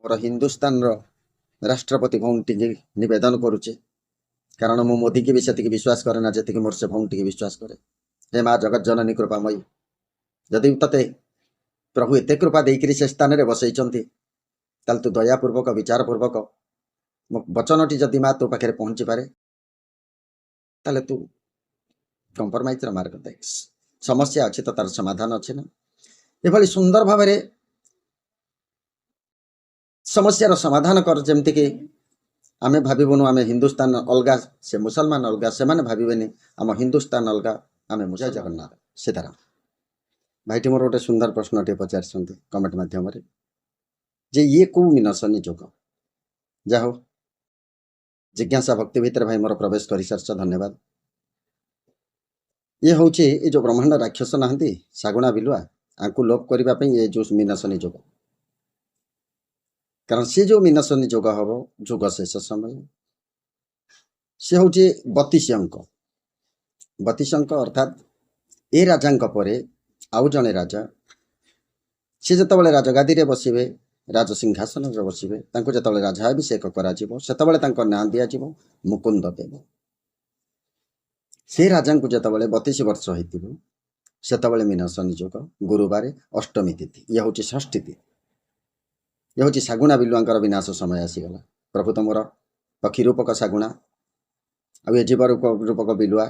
ମୋର ହିନ୍ଦୁସ୍ତାନର ରାଷ୍ଟ୍ରପତି ଭଉଣୀଟିକି ନିବେଦନ କରୁଛି, କାରଣ ମୁଁ ମୋଦିକି ବି ସେତିକି ବିଶ୍ୱାସ କରେ ନା ଯେତିକି ମୋର ସେ ଭଉଣୀଟିକି ବିଶ୍ୱାସ କରେ। ହେ ମା ଜଗତ ଜନନୀ କୃପାମୟୀ, ଯଦି ତତେ ପ୍ରଭୁ ଏତେ କୃପା ଦେଇକିରି ସେ ସ୍ଥାନରେ ବସେଇଛନ୍ତି, ତାହେଲେ ତୁ ଦୟାପୂର୍ବକ ବିଚାରପୂର୍ବକ ମୋ ବଚନଟି ଯଦି ମା ତୋ ପାଖରେ ପହଞ୍ଚିପାରେ, ତାହେଲେ ତୁ କମ୍ପ୍ରମାଇଜର ମାର୍ଗ ଦେଖ। ସମସ୍ୟା ଅଛି ତ ତାର ସମାଧାନ ଅଛି ନା। ଏଭଳି ସୁନ୍ଦର ଭାବରେ ସମସ୍ୟାର ସମାଧାନ କର, ଯେମିତିକି ଆମେ ଭାବିବୁନୁ ଆମେ ହିନ୍ଦୁସ୍ତାନ ଅଲଗା, ସେ ମୁସଲମାନ ଅଲଗା। ସେମାନେ ଭାବିବେନି ଆମ ହିନ୍ଦୁସ୍ତାନ ଅଲଗା, ଆମେ। ଜୟ ଜଗନ୍ନାଥ, ସୀତାରାମ। ଭାଇଟି ମୋର ଗୋଟେ ସୁନ୍ଦର ପ୍ରଶ୍ନଟିଏ ପଚାରିଛନ୍ତି କମେଣ୍ଟ ମାଧ୍ୟମରେ ଯେ ଇଏ କୋଉ ମୀନ ଶନି ଯୋଗ। ଯାହା ହଉ, ଜିଜ୍ଞାସା ଭକ୍ତି ଭିତରେ ଭାଇ ମୋର ପ୍ରବେଶ କରିସାରିଛ, ଧନ୍ୟବାଦ। ଇଏ ହେଉଛି ଏ ଯେଉଁ ବ୍ରହ୍ମାଣ୍ଡ ରାକ୍ଷସ ନାହାନ୍ତି, ଶାଗୁଣା ବିଲୁଆ, ଆଙ୍କୁ ଲୋପ କରିବା ପାଇଁ ଏ ଯେଉଁ ମୀନ ଶନି ଯୋଗ। କାରଣ ସେ ଯେଉଁ ମୀନ ଶନି ଯୋଗ ହବ ଯୁଗ ଶେଷ ସମୟ, ସେ ହେଉଛି 32 ଅଙ୍କ। 32 ଅଙ୍କ ଅର୍ଥାତ୍ ଏ ରାଜାଙ୍କ ପରେ ଆଉ ଜଣେ ରାଜା, ସେ ଯେତେବେଳେ ରାଜଗାଦିରେ ବସିବେ, ରାଜସିଂହାସନରେ ବସିବେ, ତାଙ୍କୁ ଯେତେବେଳେ ରାଜାଭିଷେକ କରାଯିବ, ସେତେବେଳେ ତାଙ୍କ ନାଁ ଦିଆଯିବ ମୁକୁନ୍ଦ ଦେବ। ସେ ରାଜାଙ୍କୁ ଯେତେବେଳେ 32 ବର୍ଷ ହେଇଥିବ, ସେତେବେଳେ ମୀନ ଶନି ଯୋଗ, ଗୁରୁବାର, ଅଷ୍ଟମୀ ତିଥି, ଇଏ ହେଉଛି ଷଷ୍ଠୀ ତିଥି। ଇଏ ହେଉଛି ଶାଗୁଣା ବିଲୁଆଙ୍କର ବିନାଶ ସମୟ ଆସିଗଲା। ପ୍ରଭୁ ତମର ପକ୍ଷୀ ରୂପକ ଶାଗୁଣା ଆଉ ଏ ଜୀବ ରୂପକ ବିଲୁଆ,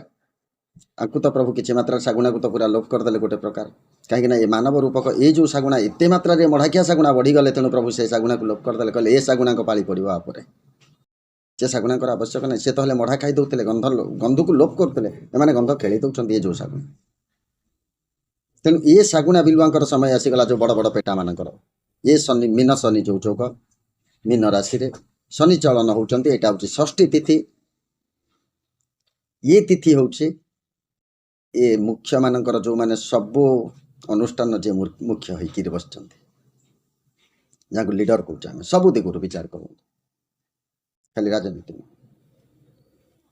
ଆଙ୍କୁ ତ ପ୍ରଭୁ କିଛି ମାତ୍ରାରେ ଶାଗୁଣାକୁ ତ ପୁରା ଲୋପ କରିଦେଲେ ଗୋଟେ ପ୍ରକାର। କାହିଁକିନା ଏ ମାନବ ରୂପକ ଏଇ ଯେଉଁ ଶାଗୁଣା ଏତେ ମାତ୍ରାରେ ମଢ଼ାଖିଆ ଶାଗୁଣା ବଢ଼ିଗଲେ, ତେଣୁ ପ୍ରଭୁ ସେ ଶାଗୁଣାକୁ ଲୋପ କରିଦେଲେ। କହିଲେ ଏ ଶାଗୁଣାଙ୍କ ପାଳି ପଡ଼ିବ ଉପରେ, ସେ ଶାଗୁଣାଙ୍କର ଆବଶ୍ୟକ ନାହିଁ। ସେ ତ ହେଲେ ମଢ଼ା ଖାଇ ଦେଉଥିଲେ, ଗନ୍ଧ ଗନ୍ଧକୁ ଲୋପ କରୁଥିଲେ, ଏମାନେ ଗନ୍ଧ ଖେଳେଇ ଦେଉଛନ୍ତି ଏ ଯେଉଁ ଶାଗୁଣା। ତେଣୁ ଏ ଶାଗୁଣା ବିଲୁଆଙ୍କର ସମୟ ଆସିଗଲା, ଯେଉଁ ବଡ଼ ବଡ଼ ପେଟାମାନଙ୍କର। ଏ ଶନି, ମୀନ ଶନି ଯେଉଁ ଯୋଗ, ମୀନ ରାଶିରେ ଶନି ଚଳନ ହେଉଛନ୍ତି। ଏଇଟା ହେଉଛି ଷଷ୍ଠୀ ତିଥି। ଇଏ ତିଥି ହେଉଛି ଏ ମୁଖ୍ୟମାନଙ୍କର, ଯେଉଁମାନେ ସବୁ ଅନୁଷ୍ଠାନ ଯିଏ ମୁଖ୍ୟ ହେଇକିରି ବସିଛନ୍ତି, ଯାହାକୁ ଲିଡର କହୁଛୁ ଆମେ, ସବୁ ଦିଗରୁ ବିଚାର କରନ୍ତୁ, ଖାଲି ରାଜନୀତି ନୁହେଁ।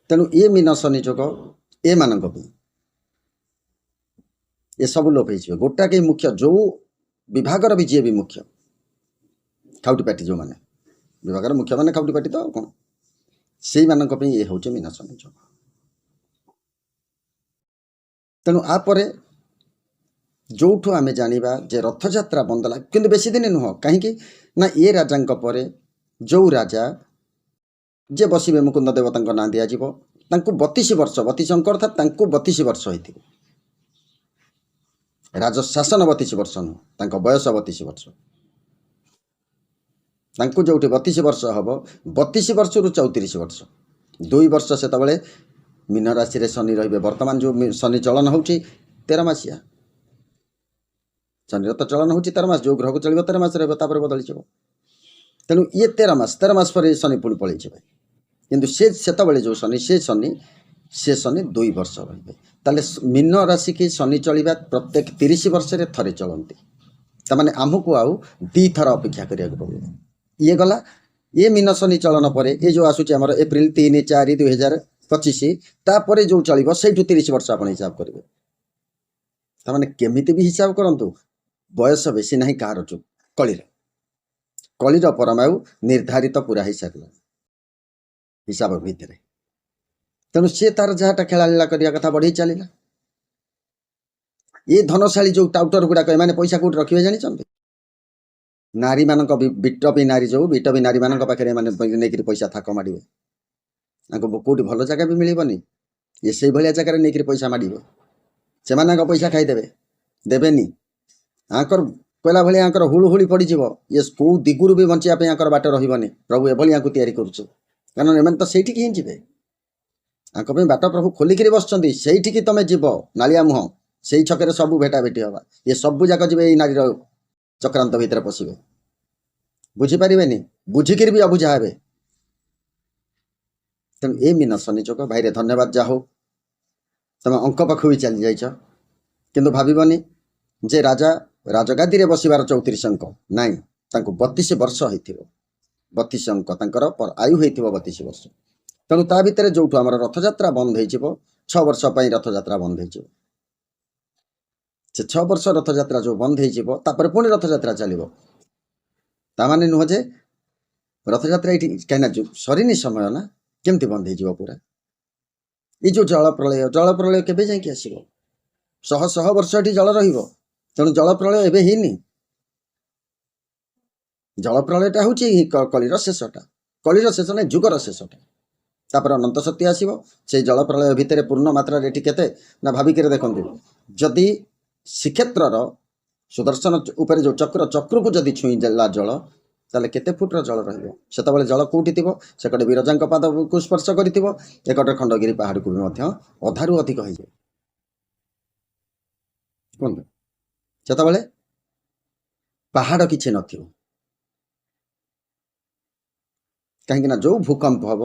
ତେଣୁ ଏ ମୀନ ଶନି ଯୋଗ ଏମାନଙ୍କ ପାଇଁ, ଏସବୁ ଲୋପ ହେଇଯିବେ। ଗୋଟାକେ ମୁଖ୍ୟ, ଯେଉଁ ବିଭାଗର ବି ଯିଏ ବି ମୁଖ୍ୟ, ଖାଉଟି ପାଟି, ଯେଉଁମାନେ ବିଭାଗର ମୁଖ୍ୟମାନେ ଖାଉଟି ପାଟି ତ ଆଉ କ'ଣ, ସେଇମାନଙ୍କ ପାଇଁ ଏ ହେଉଛି ମୀନ ଶନି ଯୋଗ। ତେଣୁ ଆ ପରେ ଯେଉଁଠୁ ଆମେ ଜାଣିବା ଯେ ରଥଯାତ୍ରା ବନ୍ଦ ହେଲା, କିନ୍ତୁ ବେଶୀ ଦିନ ନୁହଁ। କାହିଁକି ନା ଏ ରାଜାଙ୍କ ପରେ ଯେଉଁ ରାଜା ଯିଏ ବସିବେ, ମୁକୁନ୍ଦ ଦେବତାଙ୍କ ନାଁ ଦିଆଯିବ, ତାଙ୍କୁ 32 ବର୍ଷ, 32 ଅଙ୍କ ଅର୍ଥାତ୍ ତାଙ୍କୁ 32 ବର୍ଷ ହେଇଥିବ। ରାଜଶାସନ 32 ବର୍ଷ ନୁହଁ, ତାଙ୍କ ବୟସ 32 ବର୍ଷ। ତାଙ୍କୁ ଯେଉଁଠି 32 ବର୍ଷ ହେବ, 32 ବର୍ଷରୁ 34 ବର୍ଷ, 2 ବର୍ଷ ସେତେବେଳେ ମୀନ ରାଶିରେ ଶନି ରହିବେ। ବର୍ତ୍ତମାନ ଯେଉଁ ଶନି ଚଳନ ହେଉଛି 13 ମାସିଆ, ଶନିର ତ ଚଳନ ହେଉଛି 13 ମାସ। ଯେଉଁ ଗ୍ରହକୁ ଚଳିବ 13 ମାସ ରହିବ, ତାପରେ ବଦଳିଯିବ। ତେଣୁ ଇଏ 13 ମାସ, 13 ମାସ ପରେ ଶନି ପୁଣି ପଳେଇଯିବେ। କିନ୍ତୁ ସେ ସେତେବେଳେ ଯେଉଁ ଶନି, ସେ ଶନି 2 ବର୍ଷ ରହିବେ। ତାହେଲେ ମୀନ ରାଶିକି ଶନି ଚଳିବା ପ୍ରତ୍ୟେକ 30 ବର୍ଷରେ ଥରେ ଚଳନ୍ତି। ତାମାନେ ଆମକୁ ଆଉ 2ଥର ଅପେକ୍ଷା କରିବାକୁ ପଡ଼ିବ। ଇଏ ଗଲା ଇଏ ମୀନ ଶନି ଚଳନ ପରେ ଏ ଯେଉଁ ଆସୁଛି ଆମର ଏପ୍ରିଲ 3 4 2025, ତାପରେ ଯେଉଁ ଚଳିବ, ସେଇଠୁ 30 ବର୍ଷ ଆପଣ ହିସାବ କରିବେ। ତାମାନେ କେମିତି ବି ହିସାବ କରନ୍ତୁ, ବୟସ ବେଶୀ ନାହିଁ କାହାର। ଯେଉଁ କଳିର ପରମାୟୁ ନିର୍ଦ୍ଧାରିତ ପୁରା ହେଇସାରିଲାଣି ହିସାବ ଭିତରେ। ତେଣୁ ସିଏ ତାର ଯାହାଟା ଖେଳାଲୀଳା କରିବା କଥା ବଢ଼େଇ ଚାଲିଲା। ଏ ଧନଶାଳୀ ଯେଉଁ ଟାଉଟର ଗୁଡ଼ାକ, ଏମାନେ ପଇସା କୋଉଠି ରଖିବେ ଜାଣିଛନ୍ତି? ନାରୀମାନଙ୍କ, ବିଟପି ନାରୀ, ଯେଉଁ ବିଟପି ନାରୀମାନଙ୍କ ପାଖରେ ଏମାନେ ନେଇକିରି ପଇସା ଥାକ ମାଡ଼ିବେ। ତାଙ୍କୁ କୋଉଠି ଭଲ ଜାଗା ବି ମିଳିବନି, ଇଏ ସେଇଭଳିଆ ଜାଗାରେ ନେଇକିରି ପଇସା ମାଡ଼ିବେ। ସେମାନଙ୍କ ପଇସା ଖାଇଦେବେ, ଦେବେନି। ଆଙ୍କର କହିଲା ଭଳିଆ ଆଙ୍କର ହୁଳୁ ହୁଳି ପଡ଼ିଯିବ। ଇଏ କୋଉ ଦିଗରୁ ବି ବଞ୍ଚିବା ପାଇଁ ଆଙ୍କର ବାଟ ରହିବନି। ପ୍ରଭୁ ଏଭଳି ଆଙ୍କୁ ତିଆରି କରୁଛି, କାରଣ ଏମାନେ ତ ସେଇଠିକି ହିଁ ଯିବେ। ଆଙ୍କ ପାଇଁ ବାଟ ପ୍ରଭୁ ଖୋଲିକିରି ବସିଛନ୍ତି, ସେଇଠିକି ତମେ ଯିବ ନାଳିଆ ମୁହଁ, ସେଇ ଛକରେ ସବୁ ଭେଟାଭେଟି ହବା। ଇଏ ସବୁ ଯାକ ଯିବେ, ଏଇ ନାରୀର ଚକ୍ରାନ୍ତ ଭିତରେ ପଶିବେ, ବୁଝିପାରିବେନି, ବୁଝିକିରି ବି ଅବୁଝା ହେବେ। ତେଣୁ ଏ ମୀନ ଶନି ଯୋଗ। ଭାଇରେ ଧନ୍ୟବାଦ, ଯା ହଉ ତମେ ଅଙ୍କ ପାଖକୁ ବି ଚାଲି ଯାଇଛ। କିନ୍ତୁ ଭାବିବନି ଯେ ରାଜା ରାଜଗାଦିରେ ବସିବାର 34 ଅଙ୍କ ନାଇଁ, ତାଙ୍କୁ 32 ବର୍ଷ ହେଇଥିବ, 32 ଅଙ୍କ ତାଙ୍କର ଆୟୁ ହେଇଥିବ 32 ବର୍ଷ। ତେଣୁ ତା ଭିତରେ ଯୋଉଠୁ ଆମର ରଥଯାତ୍ରା ବନ୍ଦ ହେଇଯିବ, 6 ବର୍ଷ ପାଇଁ ରଥଯାତ୍ରା ବନ୍ଦ ହେଇଯିବ। ସେ 6 ବର୍ଷ ରଥଯାତ୍ରା ଯୋଉ ବନ୍ଦ ହେଇଯିବ, ତାପରେ ପୁଣି ରଥଯାତ୍ରା ଚାଲିବ। ତାମାନେ ନୁହଁ ଯେ ରଥଯାତ୍ରା ଏଇଠି କାହିଁକିନା ସରିନି ସମୟ ନା, କେମିତି ବନ୍ଦ ହେଇଯିବ ପୁରା? ଏଇ ଯେଉଁ ଜଳ ପ୍ରଳୟ, ଜଳ ପ୍ରଳୟ କେବେ ଯାଇକି ଆସିବ? ଶହ ଶହ ବର୍ଷ ଏଠି ଜଳ ରହିବ। ତେଣୁ ଜଳ ପ୍ରଳୟ ଏବେ ହେଇନି। ଜଳ ପ୍ରଳୟଟା ହେଉଛି କଳିର ଶେଷଟା, କଳିର ଶେଷ ନାହିଁ, ଯୁଗର ଶେଷଟା। ତାପରେ ଅନନ୍ତ ଶକ୍ତି ଆସିବ। ସେଇ ଜଳ ପ୍ରଳୟ ଭିତରେ ପୂର୍ଣ୍ଣ ମାତ୍ରାରେ ଏଠି କେତେ ନା ଭାବିକିରି ଦେଖନ୍ତୁ, ଯଦି ଶ୍ରୀକ୍ଷେତ୍ରର ସୁଦର୍ଶନ ଉପରେ ଯେଉଁ ଚକ୍ର, ଚକ୍ରକୁ ଯଦି ଛୁଇଁଦେଲା ଜଳ, ତାହେଲେ କେତେ ଫୁଟର ଜଳ ରହିବ? ସେତେବେଳେ ଜଳ କେଉଁଠି ଥିବ? ସେକଟେ ବିରଜାଙ୍କ ପାଦକୁ ସ୍ପର୍ଶ କରିଥିବ, ଏକଟେ ଖଣ୍ଡଗିରି ପାହାଡ଼କୁ ବି ମଧ୍ୟ ଅଧାରୁ ଅଧିକ ହେଇଯିବ। କୁହନ୍ତୁ, ସେତେବେଳେ ପାହାଡ଼ କିଛି ନଥିବ। କାହିଁକିନା ଯେଉଁ ଭୂକମ୍ପ ହେବ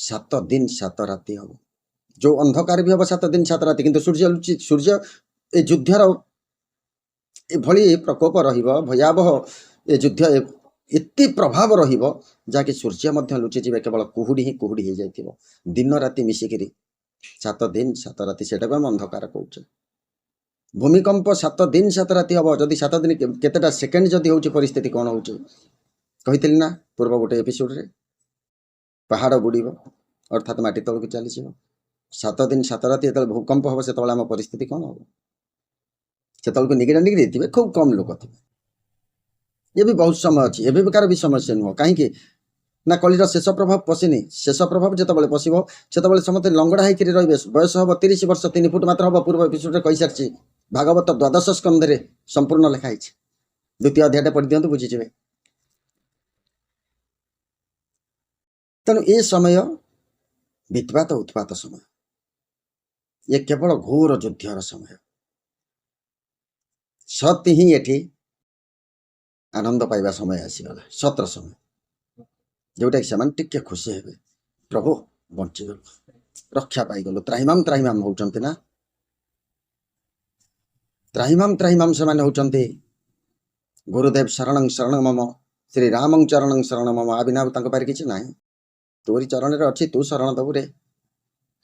7 ଦିନ 7 ରାତି ହେବ, ଯେଉଁ ଅନ୍ଧକାର ବି ହେବ 7 ଦିନ 7 ରାତି, କିନ୍ତୁ ସୂର୍ଯ୍ୟ ଲୁଚି, ସୂର୍ଯ୍ୟ ଏ ଯୁଦ୍ଧର ଏଭଳି ପ୍ରକୋପ ରହିବ, ଭୟାବହ ଏ ଯୁଦ୍ଧ ଏତେ ପ୍ରଭାବ ରହିବ ଯାହାକି ସୂର୍ଯ୍ୟ ମଧ୍ୟ ଲୁଚିଯିବେ, କେବଳ କୁହୁଡ଼ି ହିଁ କୁହୁଡ଼ି ହେଇଯାଇଥିବ ଦିନ ରାତି ମିଶିକିରି 7 ଦିନ 7 ରାତି। ସେଇଟାକୁ ଆମେ ଅନ୍ଧକାର କହୁଛେ। ଭୂମିକମ୍ପ 7 ଦିନ 7 ରାତି ହେବ। ଯଦି 7 ଦିନ କେତେଟା ସେକେଣ୍ଡ ଯଦି ହେଉଛି, ପରିସ୍ଥିତି କ'ଣ ହେଉଛି କହିଥିଲି ନା ପୂର୍ବ ଗୋଟେ ଏପିସୋଡ଼ରେ। ପାହାଡ଼ ବୁଡ଼ିବ, ଅର୍ଥାତ୍ ମାଟି ତଳକୁ ଚାଲିଯିବ। 7 ଦିନ 7 ରାତି ଯେତେବେଳେ ଭୂକମ୍ପ ହେବ, ସେତେବେଳେ ଆମ ପରିସ୍ଥିତି କ'ଣ ହେବ? ସେତେବେଳକୁ ନିଗିଡ଼ା ନିଗିଡ଼ି ଥିବେ, ଖୁବ୍ କମ୍ ଲୋକ ଥିବେ। ଏବେ ବହୁତ ସମୟ ଅଛି, ଏବେକାର ବି ସମସ୍ୟା ନୁହଁ। କାହିଁକି ନା କଳିର ଶେଷ ପ୍ରଭାବ ପଶିନି। ଶେଷ ପ୍ରଭାବ ଯେତେବେଳେ ପଶିବ, ସେତେବେଳେ ସମସ୍ତେ ଲଙ୍ଗଡ଼ା ହେଇକିରି ରହିବେ। ବୟସ ହେବ 30 ବର୍ଷ, 3 ଫୁଟ ମାତ୍ର ହେବ। ପୂର୍ବ ଏପିସୋଡ଼ରେ କହିସାରିଛି, ଭାଗବତ ଦ୍ୱାଦଶ ସ୍କନ୍ଧରେ ସମ୍ପୂର୍ଣ୍ଣ ଲେଖା ହେଇଛି। ଦ୍ୱିତୀୟ ଅଧ୍ୟାୟଟା ପଢ଼ି ଦିଅନ୍ତୁ, ବୁଝିଯିବେ। ତେଣୁ ଏ ସମୟ ବିତ୍ପାତ ଉତ୍ପାତ ସମୟ, ଇଏ କେବଳ ଘୋର ଯୁଦ୍ଧର ସମୟ। ସତ୍ ହିଁ ଏଠି ଆନନ୍ଦ ପାଇବା ସମୟ ଆସିଗଲା, ସତର ସମୟ, ଯେଉଁଟାକି ସେମାନେ ଟିକେ ଖୁସି ହେବେ, ପ୍ରଭୁ ବଞ୍ଚିଗଲୁ, ରକ୍ଷା ପାଇଗଲୁ। ତ୍ରାହିମାମ ତ୍ରାହିମାମ ହେଉଛନ୍ତି ନା, ତ୍ରାହିମାମ ତ୍ରାହିମାମ ସେମାନେ ହେଉଛନ୍ତି। ଗୁରୁଦେବ ଶରଣଂ ଶରଣ ମମ, ଶ୍ରୀରାମଂ ଚରଣଂ ଶରଣ ମମ। ଆ ବିନା ତାଙ୍କ ପାଖରେ କିଛି ନାହିଁ। ତୋରି ଚରଣରେ ଅଛି, ତୁ ଶରଣ ଦବୁ ରେ।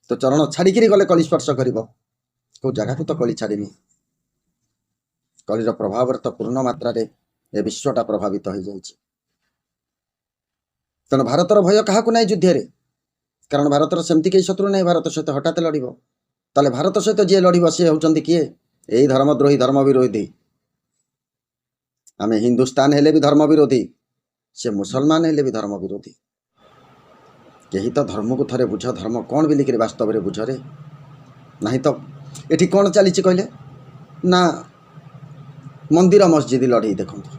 ତୋ ଚରଣ ଛାଡ଼ିକିରି ଗଲେ କଳି ସ୍ପର୍ଶ କରିବ। କେଉଁ ଜାଗାକୁ ତ କଳି ଛାଡ଼ିନି। କଳିର ପ୍ରଭାବରେ ତ ପୂର୍ଣ୍ଣ ମାତ୍ରାରେ ଏ ବିଶ୍ୱଟା ପ୍ରଭାବିତ ହେଇଯାଇଛି। ତେଣୁ ଭାରତର ଭୟ କାହାକୁ ନାହିଁ ଯୁଦ୍ଧରେ, କାରଣ ଭାରତର ସେମିତି କେହି ଶତ୍ରୁ ନାହିଁ ଭାରତ ସହିତ ହଠାତ୍ ଲଢ଼ିବ। ତାହେଲେ ଭାରତ ସହିତ ଯିଏ ଲଢ଼ିବ ସିଏ ହେଉଛନ୍ତି କିଏ? ଏଇ ଧର୍ମଦ୍ରୋହୀ, ଧର୍ମ ବିରୋଧୀ। ଆମେ ହିନ୍ଦୁସ୍ତାନ ହେଲେ ବି ଧର୍ମ ବିରୋଧୀ, ସେ ମୁସଲମାନ ହେଲେ ବି ଧର୍ମ ବିରୋଧୀ। କେହି ତ ଧର୍ମକୁ ଥରେ ବୁଝ, ଧର୍ମ କ'ଣ ବୋଲିକିରି ବାସ୍ତବରେ ବୁଝରେ। ନାହିଁ ତ ଏଠି କ'ଣ ଚାଲିଛି କହିଲେ ନା ମନ୍ଦିର ମସଜିଦ ଲଢ଼େଇ। ଦେଖନ୍ତୁ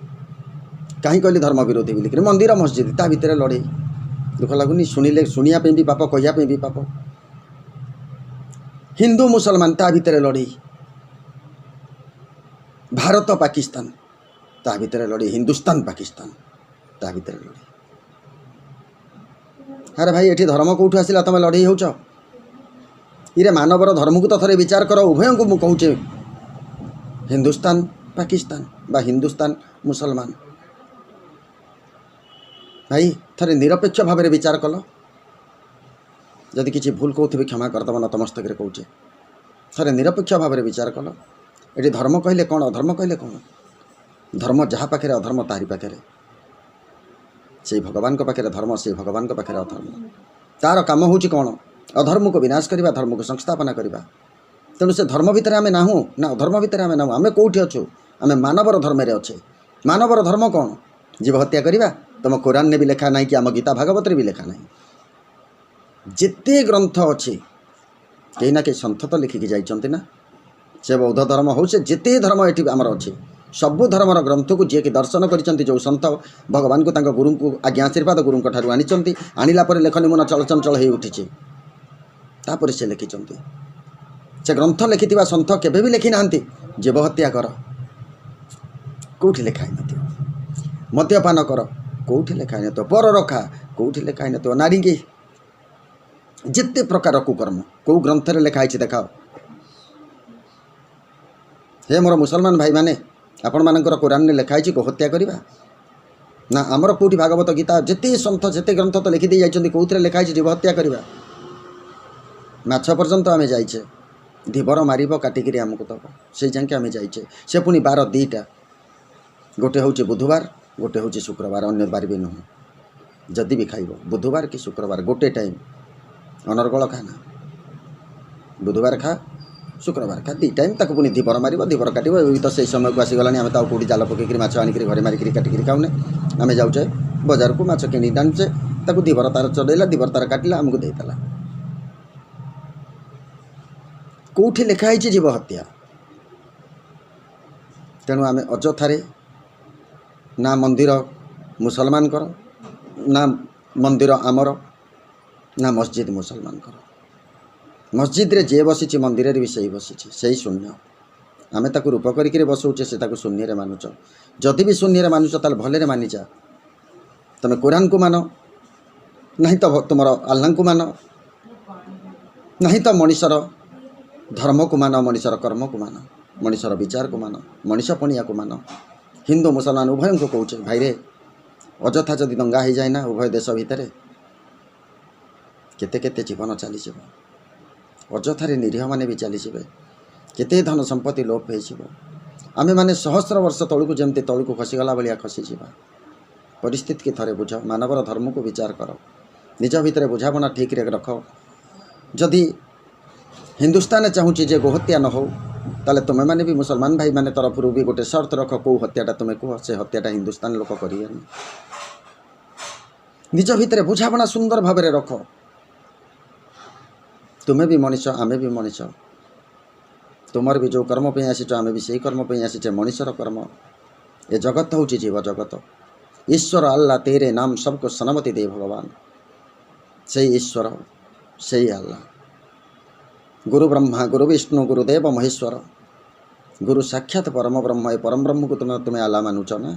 କାହିଁ କହିଲି ଧର୍ମ ବିରୋଧୀ ବୋଲିକିରି, ମନ୍ଦିର ମସଜିଦ ତା ଭିତରେ ଲଢ଼େଇ। ଦୁଃଖ ଲାଗୁନି ଶୁଣିଲେ? ଶୁଣିବା ପାଇଁ ବି ପାପ, କହିବା ପାଇଁ ବି ପାପ। ହିନ୍ଦୁ ମୁସଲମାନ ତା ଭିତରେ ଲଢ଼େଇ, ଭାରତ ପାକିସ୍ତାନ ତା ଭିତରେ ଲଢ଼େଇ, ହିନ୍ଦୁସ୍ତାନ ପାକିସ୍ତାନ ତା ଭିତରେ ଲଢ଼େଇ। ଆରେ ଭାଇ, ଏଠି ଧର୍ମ କେଉଁଠୁ ଆସିଲା ତମେ ଲଢ଼େଇ ହେଉଛ? ଇରେ ମାନବର ଧର୍ମକୁ ତ ଥରେ ବିଚାର କର। ଉଭୟଙ୍କୁ ମୁଁ କହୁଛି, ହିନ୍ଦୁସ୍ତାନ ପାକିସ୍ତାନ ବା ହିନ୍ଦୁସ୍ତାନ ମୁସଲମାନ, ଭାଇ ଥରେ ନିରପେକ୍ଷ ଭାବରେ ବିଚାର କଲ। ଯଦି କିଛି ଭୁଲ କହୁଥିବେ କ୍ଷମା କରିଦେବ, ନତମସ୍ତକରେ କହୁଛେ। ଥରେ ନିରପେକ୍ଷ ଭାବରେ ବିଚାର କଲ। ଏଠି ଧର୍ମ କହିଲେ କ'ଣ, ଅଧର୍ମ କହିଲେ କ'ଣ? ଧର୍ମ ଯାହା ପାଖରେ, ଅଧର୍ମ ତାହାରି ପାଖରେ। ସେଇ ଭଗବାନଙ୍କ ପାଖରେ ଧର୍ମ, ସେଇ ଭଗବାନଙ୍କ ପାଖରେ ଅଧର୍ମ। ତାର କାମ ହେଉଛି କ'ଣ? ଅଧର୍ମକୁ ବିନାଶ କରିବା, ଧର୍ମକୁ ସଂସ୍ଥାପନା କରିବା। ତେଣୁ ସେ ଧର୍ମ ଭିତରେ ଆମେ ନାହୁଁ ନା ଅଧର୍ମ ଭିତରେ ଆମେ ନାହୁଁ। ଆମେ କେଉଁଠି ଅଛୁ? ଆମେ ମାନବର ଧର୍ମରେ ଅଛେ। ମାନବର ଧର୍ମ କ'ଣ? ଜୀବ ହତ୍ୟା କରିବା? ତୁମ କୋରାନରେ ବି ଲେଖା ନାହିଁ କି ଆମ ଗୀତା ଭାଗବତରେ ବି ଲେଖା ନାହିଁ। ଯେତେ ଗ୍ରନ୍ଥ ଅଛି କେହି ନା କେହି ସନ୍ଥ ତ ଲେଖିକି ଯାଇଛନ୍ତି ନା। ସେ ବୌଦ୍ଧ ଧର୍ମ ହଉ, ସେ ଯେତେ ଧର୍ମ ଏଠି ଆମର ଅଛି, ସବୁ ଧର୍ମର ଗ୍ରନ୍ଥକୁ ଯିଏକି ଦର୍ଶନ କରିଛନ୍ତି, ଯେଉଁ ସନ୍ଥ ଭଗବାନଙ୍କୁ ତାଙ୍କ ଗୁରୁଙ୍କୁ ଆଜ୍ଞା ଆଶୀର୍ବାଦ ଗୁରୁଙ୍କ ଠାରୁ ଆଣିଛନ୍ତି, ଆଣିଲା ପରେ ଲେଖନୀ ମନ ଚଳଚଞ୍ଚଳ ହେଇ ଉଠିଛି, ତାପରେ ସେ ଲେଖିଛନ୍ତି। ସେ ଗ୍ରନ୍ଥ ଲେଖିଥିବା ସନ୍ଥ କେବେ ବି ଲେଖିନାହାନ୍ତି ଜୀବ ହତ୍ୟା କର, କେଉଁଠି ଲେଖା ହେଇନଥିବ। ମଦ୍ୟପାନ କର, କେଉଁଠି ଲେଖା ହେଇନଥିବ। ପର ରଖା, କେଉଁଠି ଲେଖା ହେଇନଥିବ। ନାରୀଙ୍କି ଯେତେ ପ୍ରକାର କୁକର୍ମ କେଉଁ ଗ୍ରନ୍ଥରେ ଲେଖା ହେଇଛି ଦେଖାଅ। ହେ ମୋର ମୁସଲମାନ ଭାଇମାନେ, ଆପଣମାନଙ୍କର କୋରାନରେ ଲେଖା ହେଇଛି ଗୋହତ୍ୟା କରିବା ନା? ଆମର କେଉଁଠି ଭାଗବତ ଗୀତା ଯେତେ ସନ୍ଥ ଯେତେ ଗ୍ରନ୍ଥ ତ ଲେଖିଦେଇ ଯାଇଛନ୍ତି, କେଉଁଥିରେ ଲେଖା ହେଇଛି ଜୀବ ହତ୍ୟା କରିବା? ମାଛ ପର୍ଯ୍ୟନ୍ତ ଆମେ ଯାଇଛେ, ଧୀବର ମାରିବ କାଟିକିରି ଆମକୁ ଦେବ, ସେଇ ଯାକେ ଆମେ ଯାଇଛେ। ସେ ପୁଣି ବାର ଦୁଇଟା, ଗୋଟେ ହେଉଛି ବୁଧବାର, ଗୋଟେ ହେଉଛି ଶୁକ୍ରବାର, ଅନ୍ୟ ବାର ବି ନୁହଁ। ଯଦି ବି ଖାଇବ ବୁଧବାର କି ଶୁକ୍ରବାର ଗୋଟେ ଟାଇମ୍, ଅନର୍ଗଳ ଖାନା। ବୁଧବାର ଖା, ଶୁକ୍ରବାର ଖା, 2 ଟାଇମ୍। ତାକୁ ପୁଣି ଧୀବର ମାରିବ, ଧୀବର କାଟିବ। ଏବେ ତ ସେଇ ସମୟକୁ ଆସିଗଲାଣି, ଆମେ ତ ଆଉ କେଉଁଠି ଜାଲ ପକେଇକିରି ମାଛ ଆଣିକିରି ଘରେ ମାରିକିରି କାଟିକିରି ଖାଉନେ। ଆମେ ଯାଉଛେ ବଜାରକୁ, ମାଛ କିଣିକି ଆଣୁଛେ, ତାକୁ ଧୀବର ତାର ଚଢ଼େଇଲା, ଧୀବର ତାର କାଟିଲା, ଆମକୁ ଦେଇଦେଲା। କେଉଁଠି ଲେଖା ହେଇଛି ଜୀବ ହତ୍ୟା? ତେଣୁ ଆମେ ଅଯଥାରେ ନା ମନ୍ଦିର ମୁସଲମାନଙ୍କର, ନା ମନ୍ଦିର ଆମର, ନା ମସଜିଦ୍ ମୁସଲମାନଙ୍କର। ମସଜିଦରେ ଯିଏ ବସିଛି ମନ୍ଦିରରେ ବି ସେଇ ବସିଛି, ସେଇ ଶୂନ୍ୟ। ଆମେ ତାକୁ ରୂପ କରିକିରି ବସଉଛେ, ସେ ତାକୁ ଶୂନ୍ୟରେ ମାନୁଛ। ଯଦି ବି ଶୂନ୍ୟରେ ମାନୁଛ ତାହେଲେ ଭଲରେ ମାନିଯା। ତୁମେ କୋରାନକୁ ମାନ, ନାହିଁ ତ ତୁମର ଆଲ୍ଲାଙ୍କୁ ମାନ, ନାହିଁ ତ ମଣିଷର ଧର୍ମକୁ ମାନ, ମଣିଷର କର୍ମକୁ ମାନ, ମଣିଷର ବିଚାରକୁ ମାନ, ମଣିଷ ପଣିଆକୁ ମାନ। ହିନ୍ଦୁ ମୁସଲମାନ ଉଭୟଙ୍କୁ କହୁଛେ ଭାଇରେ, ଅଯଥା ଯଦି ଦଙ୍ଗା ହେଇଯାଏ ନା ଉଭୟ ଦେଶ ଭିତରେ, କେତେ କେତେ ଜୀବନ ଚାଲିଯିବ, ଅଯଥାରେ ନିରୀହମାନେ ବି ଚାଲିଯିବେ, କେତେ ଧନ ସମ୍ପତ୍ତି ଲୋପ ହେଇଯିବ। ଆମେମାନେ ସହସ୍ର ବର୍ଷ ତଳକୁ ଯେମିତି ତଳକୁ ଖସିଗଲା ଭଳିଆ ଖସିଯିବା। ପରିସ୍ଥିତିକି ଥରେ ବୁଝ, ମାନବର ଧର୍ମକୁ ବିଚାର କର, ନିଜ ଭିତରେ ବୁଝାମଣା ଠିକ୍ରେ ରଖ। ଯଦି ହିନ୍ଦୁସ୍ତାନ ଚାହୁଁଛି ଯେ ଗୋହତ୍ୟା ନ ହେଉ, ତାହେଲେ ତୁମେମାନେ ବି ମୁସଲମାନ ଭାଇମାନେ ତରଫରୁ ବି ଗୋଟେ ସର୍ତ୍ତ ରଖ, କେଉଁ ହତ୍ୟାଟା ତୁମେ କୁହ, ସେ ହତ୍ୟାଟା ହିନ୍ଦୁସ୍ତାନ ଲୋକ କରିବେନି। ନିଜ ଭିତରେ ବୁଝାମଣା ସୁନ୍ଦର ଭାବରେ ରଖ। ତୁମେ ବି ମଣିଷ, ଆମେ ବି ମଣିଷ। ତୁମର ବି ଯେଉଁ କର୍ମ ପାଇଁ ଆସିଛ, ଆମେ ବି ସେଇ କର୍ମ ପାଇଁ ଆସିଛେ, ମଣିଷର କର୍ମ। ଏ ଜଗତ ହେଉଛି ଜୀବ ଜଗତ। ଈଶ୍ୱର ଆଲ୍ଲାହ ତେରେ ନାମ ସବକୁ ସନମତି ଦେ ଭଗବାନ। ସେଇ ଈଶ୍ୱର, ସେଇ ଆଲ୍ଲାହ। ଗୁରୁ ବ୍ରହ୍ମା ଗୁରୁ ବିଷ୍ଣୁ ଗୁରୁଦେବ ମହେଶ୍ୱର, ଗୁରୁ ସାକ୍ଷାତ ପରମ ବ୍ରହ୍ମ। ଏ ପରମ ବ୍ରହ୍ମକୁ ତୁମେ ଆଲ୍ଲାହ ମାନୁଛ ନା?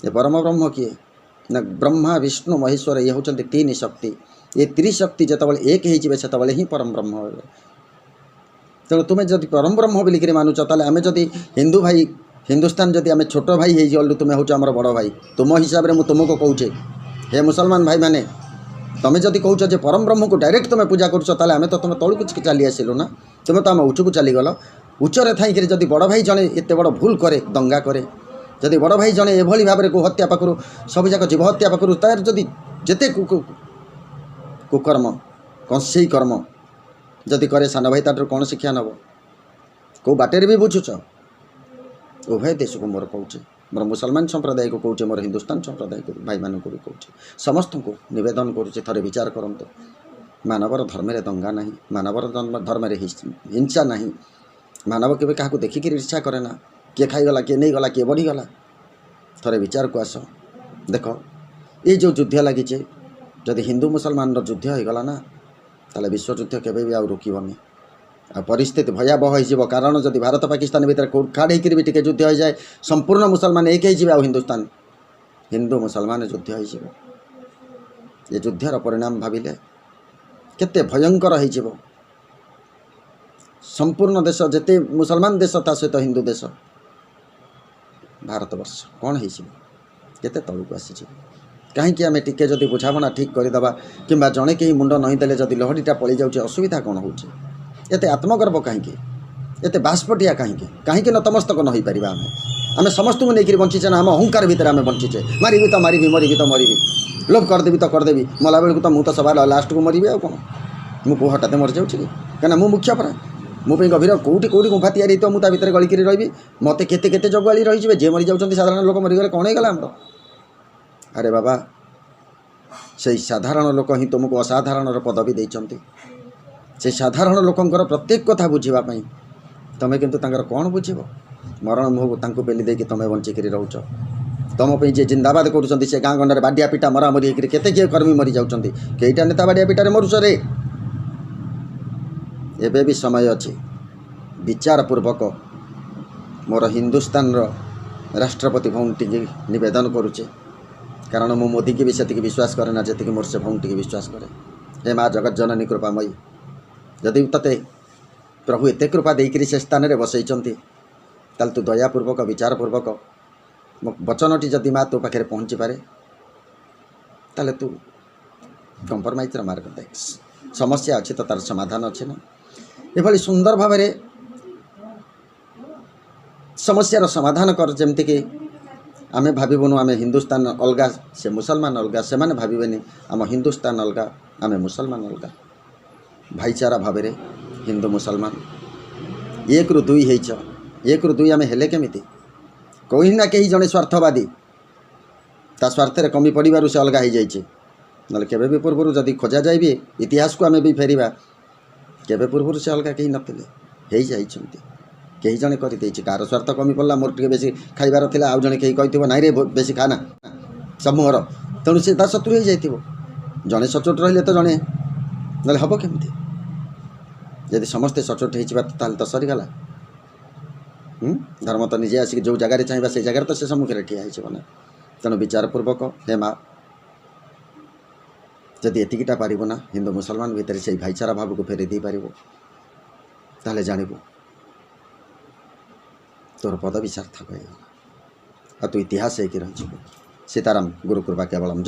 ଏ ପରମ ବ୍ରହ୍ମ କିଏ? ନା ବ୍ରହ୍ମା ବିଷ୍ଣୁ ମହେଶ୍ୱର, ଇଏ ହେଉଛନ୍ତି ତିନି ଶକ୍ତି। ଏ ତ୍ରିଶକ୍ତି ଯେତେବେଳେ ଏକ ହେଇଯିବେ ସେତେବେଳେ ହିଁ ପରମ ବ୍ରହ୍ମ ହେବେ। ତେଣୁ ତୁମେ ଯଦି ପରମ ବ୍ରହ୍ମ ବୋଲିକିରି ମାନୁଛ, ତାହେଲେ ଆମେ ଯଦି ହିନ୍ଦୁ ଭାଇ, ହିନ୍ଦୁସ୍ତାନ ଯଦି ଆମେ ଛୋଟ ଭାଇ ହେଇଗଲୁ, ତୁମେ ହେଉଛ ଆମର ବଡ଼ ଭାଇ। ତୁମ ହିସାବରେ ମୁଁ ତୁମକୁ କହୁଛେ, ହେ ମୁସଲମାନ ଭାଇମାନେ, ତୁମେ ଯଦି କହୁଛ ଯେ ପରମ ବ୍ରହ୍ମକୁ ଡାଇରେକ୍ଟ ତୁମେ ପୂଜା କରୁଛ, ତାହେଲେ ଆମେ ତ ତୁମେ ତଳକୁ ଚାଲି ଆସିଲୁ ନା, ତୁମେ ତ ଆମ ଉଚ୍ଚକୁ ଚାଲିଗଲ। ଉଚ୍ଚରେ ଥାଇକିରି ଯଦି ବଡ଼ ଭାଇ ଜଣେ ଏତେ ବଡ଼ ଭୁଲ କରେ, ଦଙ୍ଗା କରେ, ଯଦି ବଡ଼ ଭାଇ ଜଣେ ଏଭଳି ଭାବରେ ଗୋହତ୍ୟା ପାଖରୁ, ସବୁଯାକ ଜୀବହତ୍ୟା ପାଖରୁ ତାର ଯଦି ଯେତେ କୁକର୍ମ, କଂସେଇ କର୍ମ ଯଦି କରେ, ସାନ ଭାଇ ତାଠାରୁ କ'ଣ ଶିକ୍ଷା ନେବ? କେଉଁ ବାଟରେ ବି ବୁଝୁଛ? ଉଭୟ ଦେଶକୁ ମୋର କହୁଛି, ମୋର ମୁସଲମାନ ସମ୍ପ୍ରଦାୟକୁ କହୁଛି, ମୋର ହିନ୍ଦୁସ୍ତାନ ସମ୍ପ୍ରଦାୟକୁ ଭାଇମାନଙ୍କୁ ବି କହୁଛି, ସମସ୍ତଙ୍କୁ ନିବେଦନ କରୁଛି, ଥରେ ବିଚାର କରନ୍ତୁ। ମାନବର ଧର୍ମରେ ଦଙ୍ଗା ନାହିଁ, ମାନବର ଧର୍ମରେ ହିଂସା ନାହିଁ। ମାନବ କେବେ କାହାକୁ ଦେଖିକିରି ଇର୍ଷା କରେ ନା, କିଏ ଖାଇଗଲା, କିଏ ନେଇଗଲା, କିଏ ବଢ଼ିଗଲା। ଥରେ ବିଚାରକୁ ଆସ। ଦେଖ, ଏଇ ଯେଉଁ ଯୁଦ୍ଧ ଲାଗିଛି, ଯଦି ହିନ୍ଦୁ ମୁସଲମାନର ଯୁଦ୍ଧ ହେଇଗଲା ନା, ତାହେଲେ ବିଶ୍ୱଯୁଦ୍ଧ କେବେ ବି ଆଉ ରୋକିବନି, ଆଉ ପରିସ୍ଥିତି ଭୟାବହ ହେଇଯିବ। କାରଣ ଯଦି ଭାରତ ପାକିସ୍ତାନ ଭିତରେ ଖାଡ଼ ହେଇକିରି ବି ଟିକେ ଯୁଦ୍ଧ ହେଇଯାଏ, ସମ୍ପୂର୍ଣ୍ଣ ମୁସଲମାନ ଏକ ହେଇଯିବେ, ଆଉ ହିନ୍ଦୁସ୍ତାନ ହିନ୍ଦୁ ମୁସଲମାନ ଯୁଦ୍ଧ ହେଇଯିବ। ଏ ଯୁଦ୍ଧର ପରିଣାମ ଭାବିଲେ କେତେ ଭୟଙ୍କର ହେଇଯିବ। ସମ୍ପୂର୍ଣ୍ଣ ଦେଶ, ଯେତେ ମୁସଲମାନ ଦେଶ ତା ସହିତ ହିନ୍ଦୁ ଦେଶ ଭାରତବର୍ଷ କ'ଣ ହେଇଯିବ, କେତେ ତଳକୁ ଆସିଯିବ। କାହିଁକି ଆମେ ଟିକେ ଯଦି ବୁଝାମଣା ଠିକ୍ କରିଦେବା, କିମ୍ବା ଜଣେ କେହି ମୁଣ୍ଡ ନଇଁଦେଲେ ଯଦି ଲହଡ଼ିଟା ପଳେଇ ଯାଉଛି, ଅସୁବିଧା କ'ଣ ହେଉଛି? ଏତେ ଆତ୍ମଗର୍ବ କାହିଁକି? ଏତେ ବାଷ୍ପଟିଆ କାହିଁକି? କାହିଁକି ନତମସ୍ତକ ନ ହେଇପାରିବା ଆମେ? ଆମେ ସମସ୍ତଙ୍କୁ ନେଇକରି ବଞ୍ଚିଛେ ନା ଆମ ଅହଙ୍କାର ଭିତରେ ଆମେ ବଞ୍ଚିଛେ? ମାରିବି ତ ମାରିବି, ମରିବି ତ ମରିବି, ଲୋଭ କରିଦେବି ତ କରିଦେବି, ମଲା ବେଳକୁ ତ ମୁଁ ତ ସବା ଲାଷ୍ଟକୁ ମରିବି, ଆଉ କ'ଣ? ମୁଁ କେଉଁ ହଠାତ୍ ମରିଯାଉଛି କି? କାହିଁକିନା ମୁଁ ମୁଖ୍ୟ ପରା। ମୋ ପାଇଁ ଗଭୀର କେଉଁଠି କେଉଁଠି ଗୁମ୍ଫା ତିଆରି ହେଇଥିବ, ମୁଁ ତା ଭିତରେ ଗଳିକିରି ରହିବି। ମୋତେ କେତେ କେତେ ଜଗୁଆଳି ରହିଯିବେ। ଯିଏ ମରିଯାଉଛନ୍ତି, ସାଧାରଣ ଲୋକ ମରିଗଲେ କ'ଣ ହେଇଗଲା ଆମର? ଆରେ ବାବା, ସେଇ ସାଧାରଣ ଲୋକ ହିଁ ତୁମକୁ ଅସାଧାରଣର ପଦବୀ ଦେଇଛନ୍ତି। ସେ ସାଧାରଣ ଲୋକଙ୍କର ପ୍ରତ୍ୟେକ କଥା ବୁଝିବା ପାଇଁ, ତୁମେ କିନ୍ତୁ ତାଙ୍କର କ'ଣ ବୁଝିବ? ମରଣ ମୁହଁକୁ ତାଙ୍କୁ ପେଲି ଦେଇକି ତୁମେ ବଞ୍ଚିକିରି ରହୁଛ। ତୁମ ପାଇଁ ଯିଏ ଜିନ୍ଦାବାଦ କରୁଛନ୍ତି, ସେ ଗାଁ ଗଣ୍ଡାରେ ବାଡ଼ିଆ ପିଟା ମରାମରି ହେଇକିରି କେତେ କିଏ କର୍ମୀ ମରିଯାଉଛନ୍ତି। କେଇଟା ନେତା ବାଡ଼ିଆ ପିଟାରେ ମରୁଛ ରେ? ଏବେ ବି ସମୟ ଅଛି, ବିଚାରପୂର୍ବକ ମୋର ହିନ୍ଦୁସ୍ତାନର ରାଷ୍ଟ୍ରପତି ଭଉଣୀଟିକି ନିବେଦନ କରୁଛେ। କାରଣ ମୁଁ ମୋଦିକି ବି ସେତିକି ବିଶ୍ୱାସ କରେ ନା ଯେତିକି ମୋର ସେ ଭଉଣୀଟିକି ବିଶ୍ୱାସ କରେ। ହେ ମା ଜଗତଜନନୀ କୃପାମୟୀ, ଯଦି ତୋତେ ପ୍ରଭୁ ଏତେ କୃପା ଦେଇକରି ସେ ସ୍ଥାନରେ ବସେଇଛନ୍ତି, ତାହେଲେ ତୁ ଦୟାପୂର୍ବକ ବିଚାରପୂର୍ବକ ମୋ ବଚନଟି ଯଦି ମା ତୋ ପାଖରେ ପହଞ୍ଚିପାରେ, ତାହେଲେ ତୁ କମ୍ପ୍ରମାଇଜ୍ର ମାର୍ଗ ଦେଖ। ସମସ୍ୟା ଅଛି ତ ତା'ର ସମାଧାନ ଅଛି ନା? ଏଭଳି ସୁନ୍ଦର ଭାବରେ ସମସ୍ୟାର ସମାଧାନ କର, ଯେମିତିକି ଆମେ ଭାବିବୁନୁ ଆମେ ହିନ୍ଦୁସ୍ତାନ ଅଲଗା, ସେ ମୁସଲମାନ ଅଲଗା। ସେମାନେ ଭାବିବେନି ଆମ ହିନ୍ଦୁସ୍ତାନ ଅଲଗା, ଆମେ ମୁସଲମାନ ଅଲଗା। ଭାଇଚାରା ଭାବରେ ହିନ୍ଦୁ ମୁସଲମାନ 1ରୁ 2 ହେଇଛ। 1ରୁ 2 ଆମେ ହେଲେ କେମିତି? କେହି ନା କେହି ଜଣେ ସ୍ୱାର୍ଥବାଦୀ, ତା ସ୍ୱାର୍ଥରେ କମି ପଡ଼ିବାରୁ ସେ ଅଲଗା ହେଇଯାଇଛି। ନହେଲେ କେବେ ବି ପୂର୍ବରୁ ଯଦି ଖୋଜାଯାଏ ବି, ଇତିହାସକୁ ଆମେ ବି ଫେରିବା, କେବେ ପୂର୍ବରୁ ସେ ଅଲଗା କେହି ନଥିଲେ, ହେଇଯାଇଛନ୍ତି। କେହି ଜଣେ କରିଦେଇଛି। କାହାର ସ୍ୱାର୍ଥ କମି ପଡ଼ିଲା, ମୋର ଟିକେ ବେଶୀ ଖାଇବାର ଥିଲା, ଆଉ ଜଣେ କେହି କହିଥିବ ନାଇଁ ରେ ବେଶୀ ଖାନା ସମୂହର, ତେଣୁ ସେ ତା ଶତ୍ରୁ ହେଇଯାଇଥିବ। ଜଣେ ସଚୋଟ ରହିଲେ ତ ଜଣେ, ନହେଲେ ହେବ କେମିତି? ଯଦି ସମସ୍ତେ ସଚୋଟ ହେଇଯିବା ତାହେଲେ ତ ସରିଗଲା। ଧର୍ମ ତ ନିଜେ ଆସିକି ଯେଉଁ ଜାଗାରେ ଚାହିଁବା ସେଇ ଜାଗାରେ ତ ସେ ସମ୍ମୁଖରେ ଠିଆ ହେଇଯିବ ନା। ତେଣୁ ବିଚାରପୂର୍ବକ ହେ ମା, ଯଦି ଏତିକିଟା ପାରିବ ନା, ହିନ୍ଦୁ ମୁସଲମାନ ଭିତରେ ସେଇ ଭାଇଚାରା ଭାବକୁ ଫେରେଇ ଦେଇପାରିବ, ତାହେଲେ ଜାଣିବୁ ତୋର ପଦବୀ ସାର୍ଥକ ହେଇଗଲା ଆଉ ତୁ ଇତିହାସ ହେଇକି ରହିଯିବୁ। ସୀତାରାମ, ଗୁରୁ କୃପା କେବଳମ୍। ଜୟ।